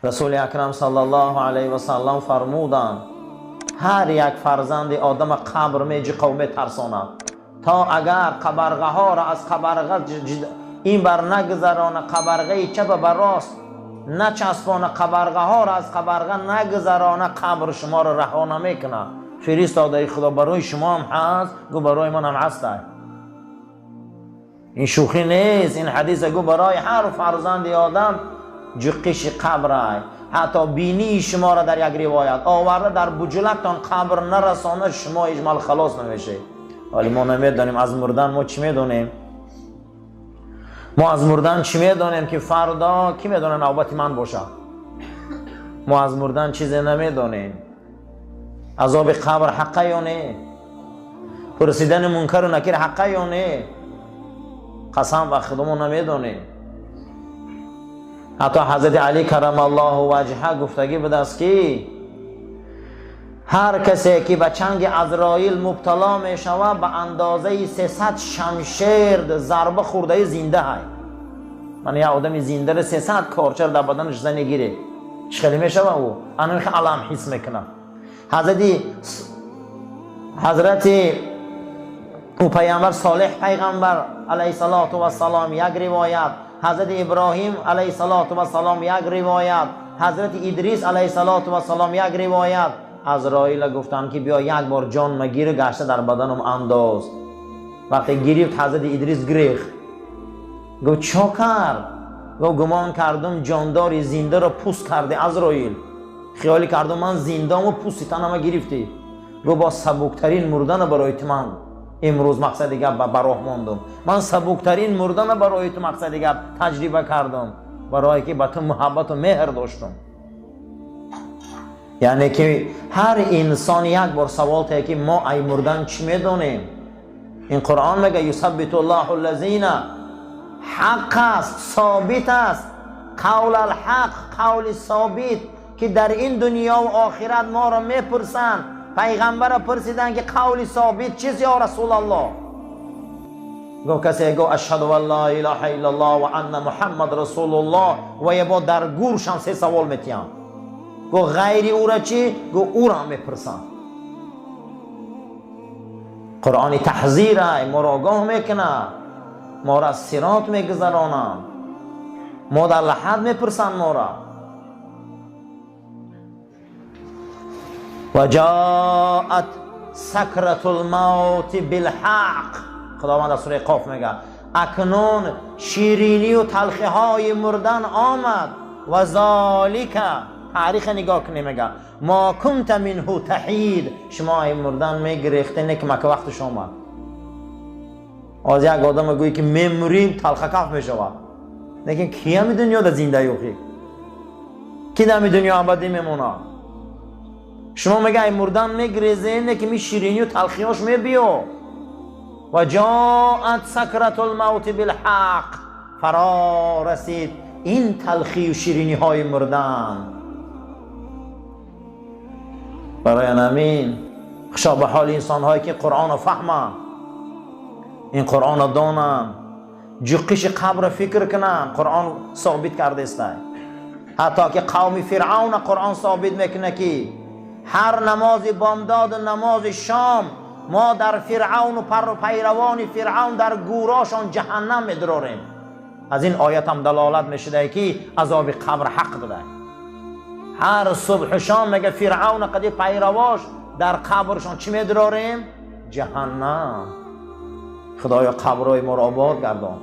Расули Акрам саллаллоҳу алайҳи васаллам фармуданд: ҳар як фарзанди одама қабр меҷиқав метарсонад, то агар қабарғаҳоро аз қабарға ин бар нагузарона, қабарғаи чапа ба рост начаспона, қабарғаҳоро аз қабарға нагузарона, қабр шуморо раҳо намекунад. Фиристодаи Худо, барои шумо ҳам ҳаст? Гу, барои ман ҳам ҳаст. Ин шӯхӣ нест. Ин ҳадиса гу, барои ҳар фарзанди одам ҷуқиши қабрай. Ҳатто бинии шуморо дар як ривоят оварда, дар буҷулактон қабр нарасона, шумо иҷмал халос намешед. Вале мо намедонем аз мурдан. Мо чӣ медонем? Мо аз мурдан чӣ медонем, ки фардо кӣ медонад навбати ман бошад? Мо аз мурдан чизе намедонем. Азоби қабр ҳаққа ё не? Пурсидани Мункару Накир ҳаққа ё не? Қасам ба Худо, мо намедонем. Ҳатто Ҳазрати Алӣ карамаллоҳу ваҷҳа гуфтагӣ будааст, ки ҳар касе ки ба чанги Азроил мубтало мешавад, ба андозаи 300 шамшер зарба хӯрдаи зинда ҳай. Ман як одами зиндаро 300 корчар дар баданаш зане гире, чӣ хеле мешава? Ӯ анамихе алам ҳис мекунад. Ҳазрати ӯ пайғамбар Солеҳ пайғамбар алайҳиссалоту вассалом як ривоят, Ҳазрати Иброҳим алайҳиссалоту вассалом як ривоят, Ҳазрати Идрис алайҳиссалоту вассалом як ривоят, Азроила гуфтанд, ки биё, як бор ҷон магир, гашта дар баданам андоз. Вақте гирифт, Ҳазрати Идрис гирехт. Гуфт: «Чо кард?» Гуфт: «Гумон кардум ҷондори зиндаро пӯст карди, Азроил. Хиёлӣ кардум, ман зиндому пӯсти танама гирифтӣ». Гуфт: «Бо сабуктарин мурдана барои ту ман имрӯз, мақсади гап, ба роҳ мондум. Ман сабуктарин мурдана барои ту, мақсади гап, таҷриба кардум, барое ки ба ту муҳаббату меҳр доштум». Яъне ки ҳар инсон як бор савол тае, ки мо ай мурдан чӣ медонем? Ин Қуръон мега: юсаббиту ллоҳу ллазина. Ҳақ аст, собит аст, қавл алҳақ, қавли собит, ки дар ин дунёву охират моро мепурсанд. Пайғамбарро пурсиданд, ки қавли собит чист, ё Расулаллоҳ? Гуфт: касе гуфт ашҳаду ан ла илаҳа иллаллоҳ ва анна Муҳаммад расулуллоҳ, ва ебо дар гӯршам се савол метиҳам. Гуфт: ғайри ӯра чӣ? Гуфт: ӯро ҳам мепурсам. Қуръони таҳзирай, моро огоҳ мекунад, моро аз сирот мегузаронанд, мо дар лаҳад мепурсанд моро. Ва ҷоат сакратул мавти билҳақ. Худованд дар сураи Қоф мегӯяд: акнун ширинию талхиҳои мурдан омад. Ва золика, таъриха нигоҳ кунем, мега: мо кунта минҳу таҳид. Шумо ай мурдан мегирехте, не ки мака вақташ омад. Оз як одаме гӯе, ки мемурим, талхакаф мешавад. Лекин ки ҳами дунё да зинда ёхи? Ки дами дунё абадӣ мемонад? Шумо мега ай мурдан мегирезе, не ки ми ширинию талхиҳош мебиё. Ва ҷоат сакратул мавти билҳақ. Фаро расид ин талхию шириниҳои мурдан. Барои амин, хушо ба ҳоли инсонҳое, ки Қуръонро фаҳманд, ин Қуръонро донанд, ҷуқиши қабрро фикр кунанд. Қуръон собит кардестай. Ҳатто ки қавми Фиръавна Қуръон собит мекунад, ки ҳар намози бомдоду намози шом мо дар Фиръавну пайравони Фиръавн дар гӯрошон ҷаҳаннам медурорем. Аз ин оятам далолат мешудае, ки азоби қабр ҳақ буда. Ҳар субҳу шом, мега, Фиръавна қади пайравош дар қабршон чӣ медурорем? Ҷаҳаннам. Худоё, қабрҳои моро обод гардон.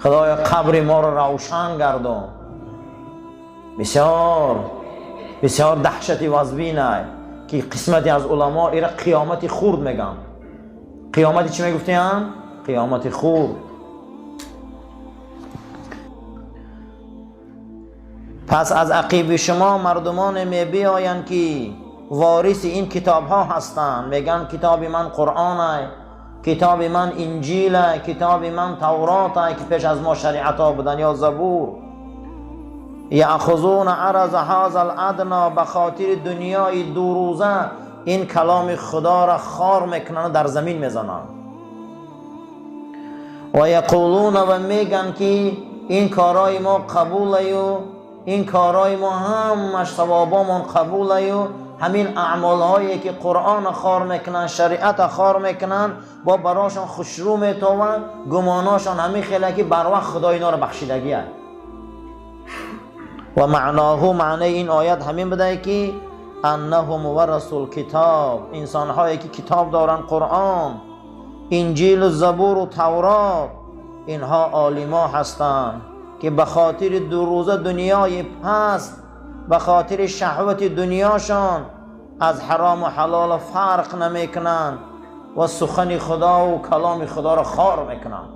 Худоё, қабри моро равшан гардон. Бисёр бисёр даҳшати вазбинай, ки қисмате аз уламо ира қиёмати хурд мегӯянд. Қиёмати чӣ мегуфтиянд? Қиёмати хурд. Пас аз ақиби шумо мардумоне мебиёянд, ки вориси ин китобҳо ҳастанд. Мегӯянд: китоби ман Қуръонай, китоби ман Инҷилай, китоби ман Тавротай, ки пеш аз мо шариатҳо буданд, ё Забур. Яъхузуна араза ҳаза ладно. Ба хотири дунёи дурӯза ин каломи Худоро хор мекунанд, дар замин мезананд. Ва яқулуна, ва мегӯянд, ки ин корҳои мо қабулаю. ин корҳои мо ҳамаш савобомон қабулаю ҳамин аъмолҳое ки Қуръонро хор мекунанд, шариатро хор мекунанд, бо барошон хушрӯ метованд, гумоношон ҳамин хеле ки барвақт Худо иноро бахшидагия. Ва маъноҳу, маънаи ин оят ҳамин будае ки аннаҳум варасул китоб, инсонҳое ки китоб доранд, Қуръон, Инҷилу Забуру Таврот, инҳо олимо ҳастанд ки ба хотири ду рӯза дунёи паст, ба хотири шаҳвати дунёшон аз ҳарому ҳалол фарқ намекунанд ва сухани Худову каломи Худоро хор мекунанд.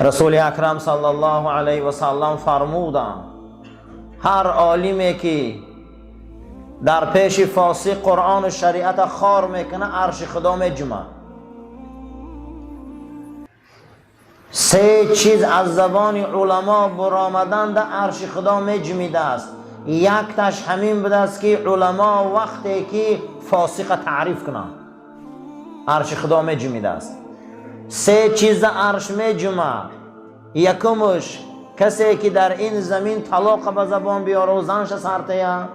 Расули Акрам саллаллоҳу алайҳи васаллам фармуданд: ҳар олиме ки дар пеши фосиқ Қуръону шариата хор мекунад, арши Худо меҷумад. Се чиз аз забони уламо баромаданда арши Худо меҷумидааст. Якташ ҳамин будааст ки уламо вақте ки фосиқа таъриф кунанд, арши Худо меҷумидааст. Се чиза арш меҷумад. Якумш, касе ки дар ин замин талоқа ба забон биёру занша сартая,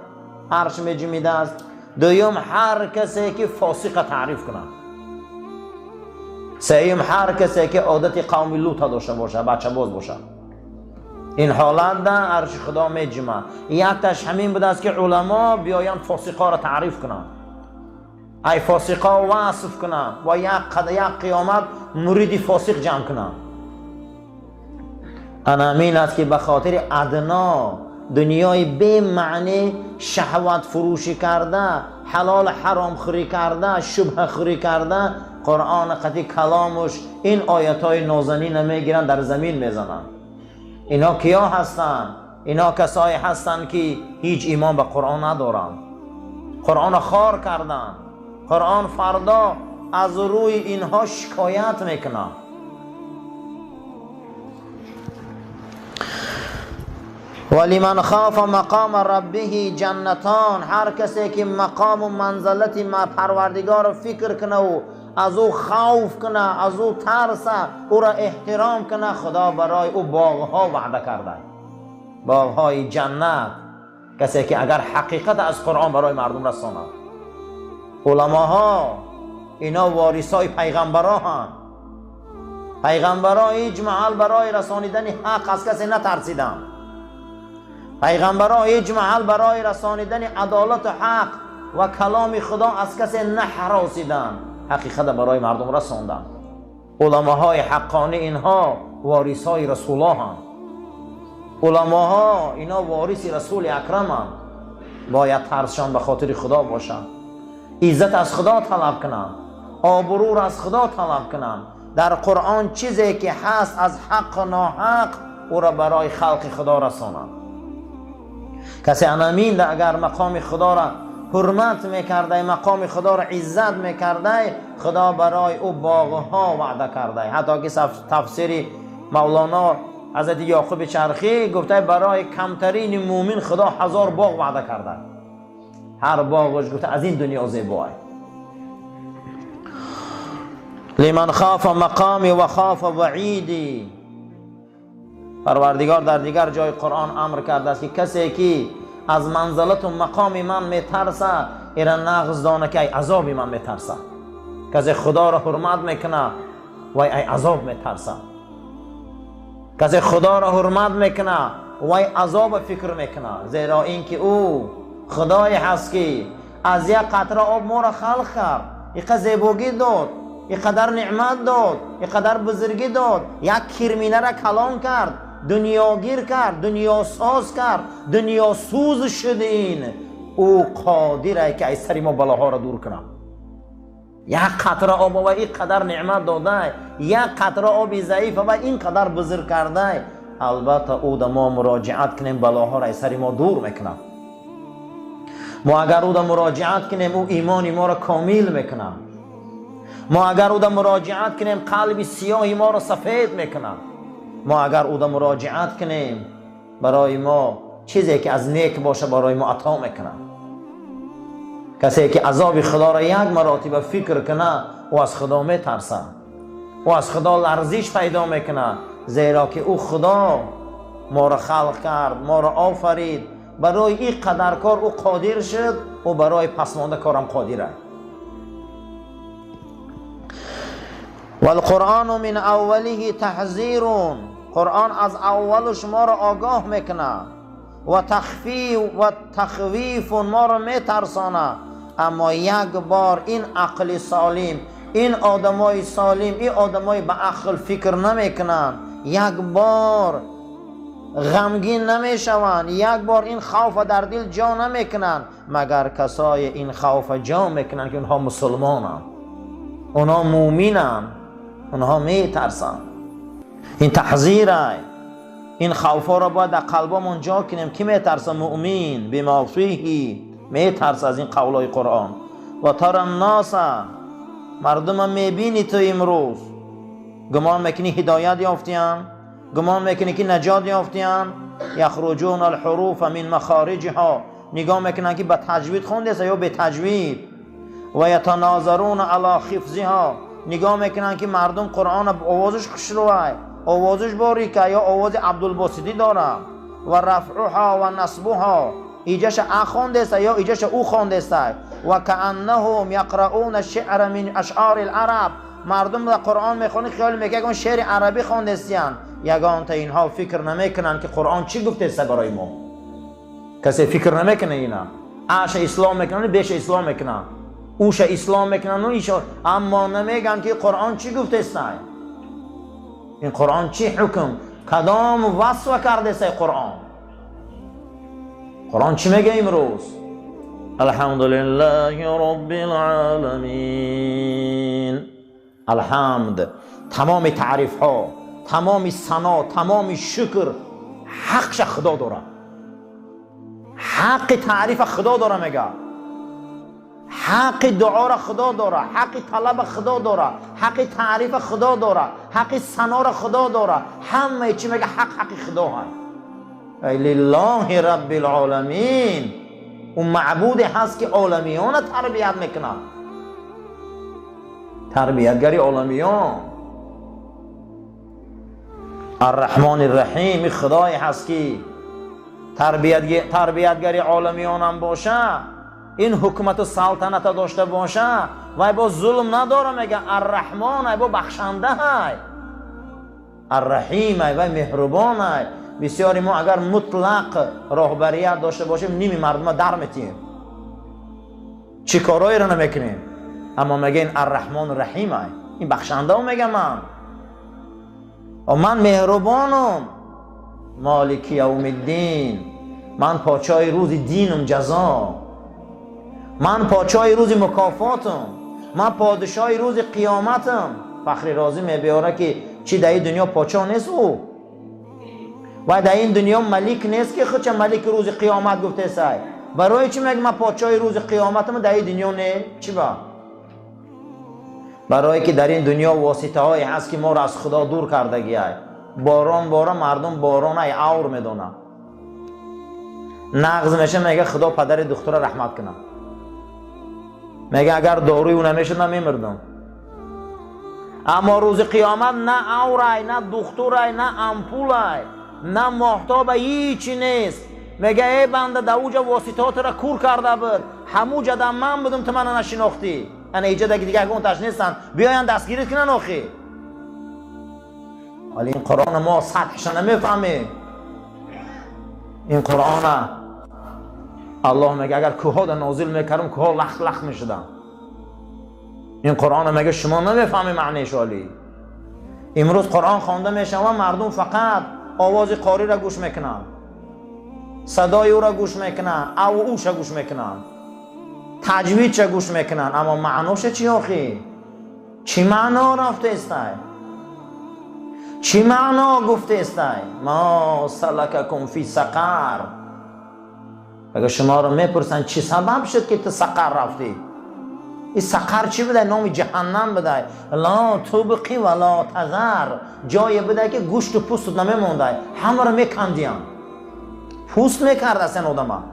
арш меҷумидааст. Дуюм, ҳар касе ки фосиқа таъриф кунад. Сеюм, ҳар касе ки одати қавми Лута дошта бошад, бачабоз бошад. Ин ҳолатда арши Худо меҷумад. Якташ ҳамин будааст ки уламо биёянд, фосиқоро таъриф кунанд, ай фосиқо васф кунанд ва як қиёмат муриди фосиқ ҷамъ кунанд. Ана ҳамин аст ки ба хотири адно дунёи бемаънӣ шаҳват фурӯшӣ карда, ҳалол ҳаромхӯрӣ карда, шубҳахӯрӣ карда, Қуръон қати каломуш ин оятҳои нозанина мегиранд, дар замин мезананд. Ино киё ҳастанд? Ино касое ҳастанд ки ҳеҷ имон ба Қуръон надоранд, Қуръонро хор карданд. Қуръон фардо аз рӯи инҳо шикоят мекунад. Ва лиман хафа мақома раббиҳи ҷаннатон, ҳар касе ки мақому манзалати Парвардигорро фикр кунаву аз ӯ хавф куна, аз ӯ тарса, ӯро эҳтиром куна, Худо барои ӯ боғҳо ваъда карда, боғҳои ҷаннат. Касе ки агар ҳақиқат аз Қуръон барои мардум расонад. Уламоҳо ино ворисои пайғамбароҳанд. Пайғамбаро ҳеҷ маҳал барои расонидани ҳақ аз касе натарсиданд. Пайғамбаро ҳеҷ маҳал барои расонидани адолату ҳақ ва каломи Худо аз касе наҳаросиданд, ҳақиқата барои мардум расонданд. Уламоҳои ҳаққонӣ инҳо ворисҳои расулоҳанд. Уламоҳо ино вориси Расули Акраманд. Бояд тарсшон ба хотири Худо бошад, иззат аз Худо талаб кунанд, обрӯро аз Худо талаб кунанд. Дар Қуръон чизе ки ҳаст аз ҳаққу ноҳақ, ӯро барои халқи Худо расонанд. Касе анаминда агар мақоми Худоро ҳурмат мекардай, мақоми Худоро иззат мекардай, Худо барои ӯ боғҳо ваъда кардай. Ҳатто ки тафсири Мавлоно ҳазрати Ёқуби Чархӣ гуфтай, барои камтарини мӯмин Худо 1000 боғ ваъда карда. Ҳар боғаш, гуфта, аз ин дунё зебоай. Лиман хафа мақоми ва хафа ваиди. Парвардигор дар дигар ҷои Қуръон амр кардааст ки касе ки аз манзалату мақоми ман метарса, ира нағз дона ки ай азоби ман метарса. Касе Худоро ҳурмат мекуна, вай ай азоб метарса. Касе Худоро ҳурмат мекуна, вай азоба фикр мекуна, зеро ин ки ӯ Худое ҳаст ки аз як қатра об моро халқ кард, иқа зебогӣ дод, иқадар неъмат дод, иқадар бузургӣ дод, як кирминара калон кард, дунёгир кард, дунёсоз кард, дунёсӯз шуд. Ин ӯ қодире ки аз сари мо балоҳоро дур кунад. Як қатра об ва ин қадар неъмат додай, як қатра оби заифа ва ин қадар бузург кардай, албатта ӯ да мо муроҷиат кунем, балоҳоро аз сари мо дур мекунад. Мо агар ӯ да муроҷиат кунем, ӯ имони моро комил мекунад. Мо агар ӯ да муроҷиат кунем, қалби сиёҳи моро сафед мекунад. Мо агар ӯ да муроҷиат кунем, барои мо чизе ки аз нек боша, барои мо ато мекунад. Касе ки азоби Худоро як маротиба фикр кунад, ӯ аз Худо метарсад, ӯ аз Худо ларзиш пайдо мекунад, зеро ки ӯ Худо моро халқ кард, моро офарид, барои ин қадар кор ӯ қодир шуд, ӯ барои пасмонда корам қодир аст. والقرآن من اوله تحذیر، قرآن از اول شما را آگاه میکنه و تخفی و تخویف ما را میترسانه. اما یک بار این عقل سالم، این آدمای سالم، این آدمای به عقل فکر نمیکنن، یک بار غمگین نمیشوند، یک بار این خوف در دل جا نمیکنن، مگر کسای این خوف جا میکنن که اونها مسلمانند، اونها مؤمنند، اونها میترسند. این تحذیره، این خوفا را باید در قلبمون جا کنیم. کی میترسه؟ مؤمن بما فیه میترسه از این قولای قرآن. و تر الناس، مردم میبینی تو امروز گمان میکنی هدایت یافتیان، گمان میکنی که نجات یافتیان. یخرجون الحروف من مخارجها، نگاه میکنن که به تجوید خونده یا به تجوید. و یتناظرون علی حفظها، نگاه میکنن که مردم قرآن آوازش خوشروه، آوازش باریکه یا آواز عبدالباسطی داره. و رفعها و نصبها، ایجاش ا خونده یا ایجاش او خونده. و کأنهم یقرؤون الشعر من اشعار العرب، مردم در قرآن میخونه خیال میکنه که شعر عربی خونده استیان. یگان تا اینها فکر نمیکنن که قرآن چی گفته است برای ما. کسی فکر نمیکنه اینا اش اسلام میکنن، بیش اسلام میکنن، اوش اسلام میکنن و ایشا، اما نمیگن که قرآن چی گفته است، این قرآن چی حکم، کدام وصف کرده است قرآن. قرآن چی میگه امروز؟ الحمدلله رب العالمین. الحمد، تمام تعریف ها، تمام ثنا، تمام شکر حقش خدا داره، حق تعریف خدا داره، میگه حق دعا را خدا داره، حق طلب خدا داره، حق تعریف خدا داره، حق ثنا را خدا داره، همه چی میگه حق حق خدا هست. ای لله رب العالمین، اون معبود هست که عالمیان تربیت میکنه، تربیتگری عالمیان. الرحمن الرحیم، خدای هست که تربیتگری عالمیان هم باشه، این حکومت و سلطنت داشته باشه و با ظلم نداره. میگه الرحمن ای با بخشنده های، الرحیم ای با مهربان ای. بسیاری ما اگر مطلق راهبریت داشته باشیم نیمی مردم در میتیم، چی کارایی رو نمیکنیم، اما میگه این الرحمن الرحیم ای، این بخشنده ها میگه من و من مهربانم. مالک یوم الدین، من پاچای روز دینم جزا، من پاچای روز مکافاتم، من پادشاه روز قیامتم. فخر رازی میبیاره که چی در این دنیا پاچا نیست او، و در این دنیا ملک نیست که خودش ملک روز قیامت گفته سای. برای چی میگه من پادشاه روز قیامتم در این دنیا نه؟ چی با؟ برای که در این دنیا واسطه های هست که ما را از خدا دور کردگی های. باران باران مردم باران ای اور میدونه، نغز میشه میگه خدا پدر دختر رحمت کنه، میگه اگر داروی او نمیشد من میمردم. اما روز قیامت نه اورای، نه دخترای، نه امپولای، نه ماهتاب، هیچی نیست. میگه ای بنده در اوجا واسطات را کور کرده بود، هموجا در من بودم تو منو نشناختی، انا اینجا دیگه اون تاش نیستن، بیاین دستگیرت کنن آخی. ولی این قرآن ما سطحش نمیفهمه. این قرآن الله میگه اگر کوه ها نازل میکردم کوه ها لخت لخت میشدن. این قرآن میگه شما نمیفهمی معنیش. ولی امروز قرآن خوانده میشه و مردم فقط آواز قاری را گوش میکنن، صدای او را گوش میکنن، او اوش گوش میکنن، تجوید چه گوش میکنن، اما معناش چی آخی؟ چی معنا رفته استای؟ چی معنا گفته استای؟ ما سلککم فی سقر. اگر شما رو میپرسن چی سبب شد که تو سقر رفتی؟ این سقر چی بوده؟ نام جهنم بوده. لا تبقی ولا تذر، جایی بوده که گوشت و پوست نمیمونده، همه رو میکندیان، پوست میکرد اصلا آدم.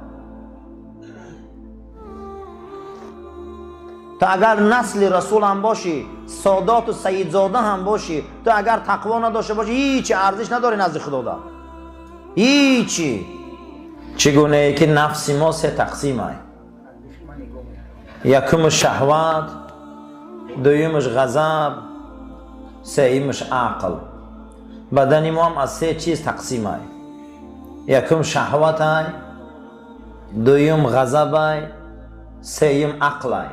تو اگر نسل رسول هم باشی، سادات و سیدزاده هم باشی، تو اگر تقوا نداشته باشی هیچ ارزش نداری نزد خدا. ده Ҳичи. Чӣ гунае ки нафси мо се тақсимай: якумаш шаҳват, дуюмаш ғазаб, сеюмаш ақл. Бадани мо ҳам аз се чиз тақсимай: якум шаҳватай, дуюм ғазабай, сеюм ақлай.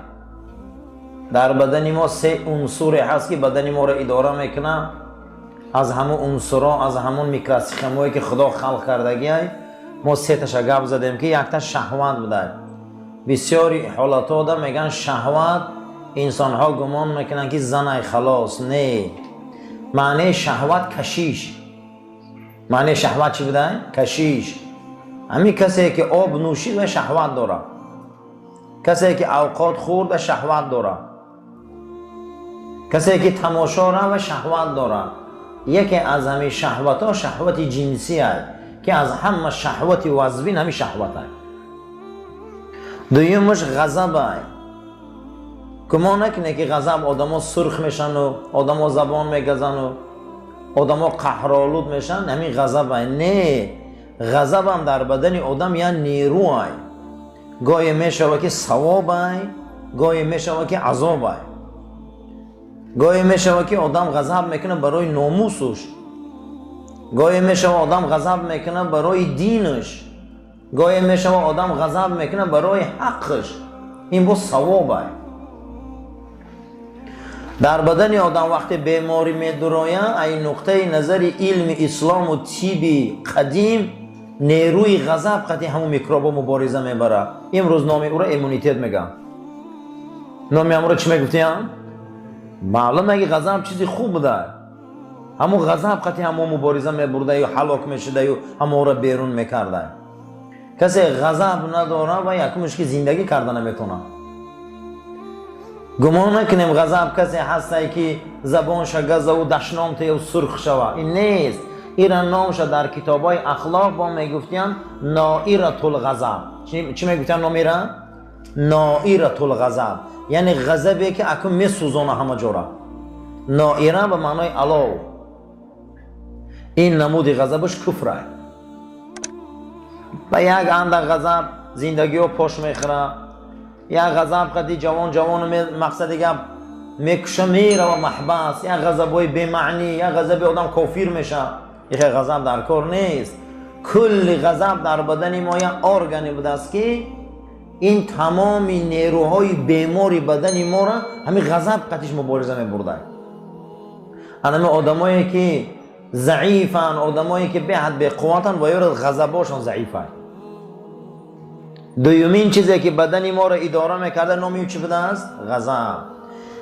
Дар бадани мо се унсуре ҳаст, ки бадани моро идора мекунад. Аз ҳамун унсурҳо, аз ҳамун микросхемое, ки Худо халқ кардагиай, мо сеташа гап задем, ки якта шаҳват будай. Бисёри ҳолатҳода мегӯянд шаҳват, инсонҳо гумон мекунанд, ки занай, халос. Не, маънеи шаҳват кашиш. Маънеи шаҳват чӣ будай? Кашиш. Ҳамин касе, ки об нӯшид, ва шаҳват дорад, касе, ки авқот хӯрд, ва шаҳват дорад, касе, ки тамошо рафт, ва шаҳват дорад. Яке аз ҳамин шаҳватҳо шаҳвати ҷинсиай, ки аз ҳама шаҳвати вазвин ҳамин шаҳватай. Дуюмаш ғазабай. Гумон накунед, ки ғазаб одамо сурх мешану одамо забон мегазану одамо қаҳролуд мешаванд, ҳамин ғазабай. Не, ғазабам дар бадани одам як нерӯай. Гоҳе мешавад, ки савобай, гоҳе мешавад, ки азобай. Гоҳе мешавад, ки одам ғазаб мекунад барои номусуш, гоҳе мешавад, одам ғазаб мекунад барои динаш, гоҳе мешавад, одам ғазаб мекунад барои ҳаққаш. Ин боз савобай. Дар бадани одам вақте беморӣ медурояд, ай нуқтаи назари илми ислому тиби қадим, нерӯи ғазаб қати ҳамун микробо мубориза мебарад. Имрӯз номи ӯро иммунитет мегӯянд. Номи ҳамуро чӣ мегуфтиям? Маълуме, ки ғазаб чизи хуб буда. Ҳамун ғазаб қати ҳамо мубориза мебурдаю, ҳалок мешудаю, ҳаморо берун мекарда. Касе ғазаб надорад, ва якумш, ки зиндагӣ карда наметавонад. Гумон накунем, ғазаб касе ҳастае, ки забонша газаву дашном тею сурх шава. Ин нест. Ира номша дар китобҳои ахлоқ бо мегуфтиянд ноиратул ғазаб. Чӣ мегуфтиянд номира? Ноиратул ғазаб, яъне ғазабе, ки акун месӯзона ҳама ҷора. Ноира ба маънои алов. Ин намуди ғазабаш куфра. Ба як андак ғазаб зиндагиҳо пош мехӯрад. Як ғазаб қади ҷавон ҷавону, мақсади гап, мекуша, мерава маҳбас. Як ғазабҳои бемаънӣ, як ғазаби одам кофир мешавад. Ихе ғазаб дар кор нест. Кулли ғазаб дар бадани мо як органе будааст, ки ин тамоми нерӯҳои бемори бадани моро ҳамин ғазаб қатиш мубориза мебурда. Анами одамое, ки заифанд, одамое, ки беҳад беқувватанд, ва ёро ғазабошон заифанд. Дуюмин чизе, ки бадани моро идора мекарда, номи ӯ чӣ будааст? Ғазаб.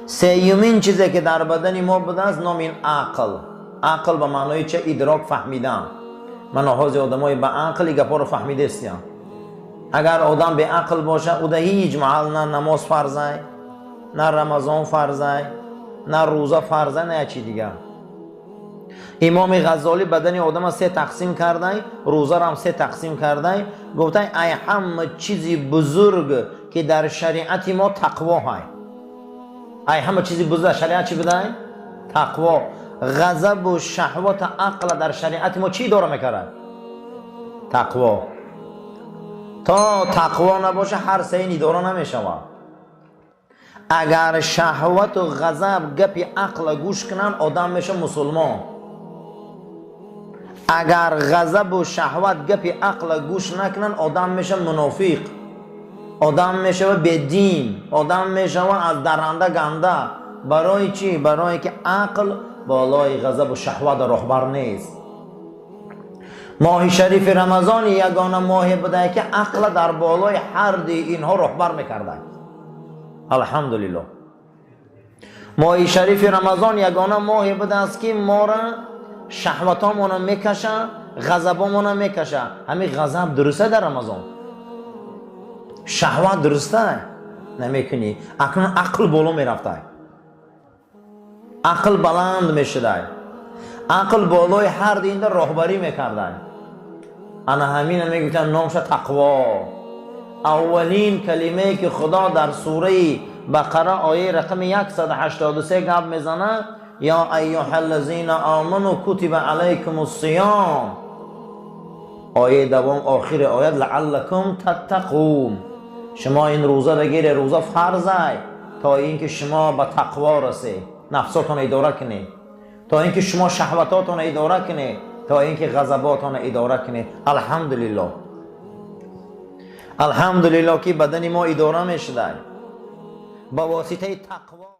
Сеюмин чизе, ки дар бадани мо будааст, номи ин ақл. Ақл ба маънои че? Идрок, фаҳмидан. Ман ҳозир одамои ба ақл и гапҳоро фаҳмидестиям. Агар одам беақл бошад, уда ҳеҷ маҳал на намоз фарзай, на Рамазон фарзай, на рӯза фарзай, на як чи дигар. Имоми Ғаззолӣ бадани одама се тақсим кардай, рӯзарам се тақсим кардай. Гуфтай: ай ҳама чизи бузург, ки дар шариати мо, тақво ҳай. Ай ҳама чизи бузург дар шариат чӣ будай? Тақво. Ғазабу шаҳвата, ақла дар шариати мо чӣ идора мекард? Тақво. То тақво набоша, ҳар сеин идора намешавад. Агар шаҳвату ғазаб гапи ақла гӯш кунанд, одам меша мусулмон. Агар ғазабу шаҳват гапи ақла гӯш накунанд, одам меша мунофиқ, одам мешава бедин, одам мешава аз даранда ганда. Барои чӣ? Барое ки ақл болои ғазабу шаҳват роҳбар нест. Моҳи шарифи Рамазон ягона моҳе будае, ки ақла дар болои ҳарди инҳо роҳбар мекарда. Алҳамдулилло, моҳи шарифи Рамазон ягона моҳе будааст, ки мора шаҳватомона мекаша, ғазабомона мекаша. Ҳамин ғазаб дуруста дар Рамазон, шаҳват дуруста намекунӣ. Акнун ақл боло мерафтай, ақл баланд мешудай, ақл болои ҳар динда роҳбарӣ мекардай. Ана ҳамина мегуфтанд, номша тақво. Аввалин калимае, ки Худо дар сураи Бақара, ояи рақами 183 гап мезанад: «Я айюҳа ллазина оману кутиба алайкум ссиём». Ояи давом, охири оят: لعلكم تتقون. Шумо ин рӯза бигире, рӯза фарзай, то ин ки шумо ба тақво расед, нафсотонро идора кунед, то ин ки шумо шаҳватотонро идора кунед, то ин ки ғазаботонро идора кунед. Алҳамдулиллоҳ, алҳамдулиллоҳ, ки бадани мо идора мешудай ба воситаи тақво.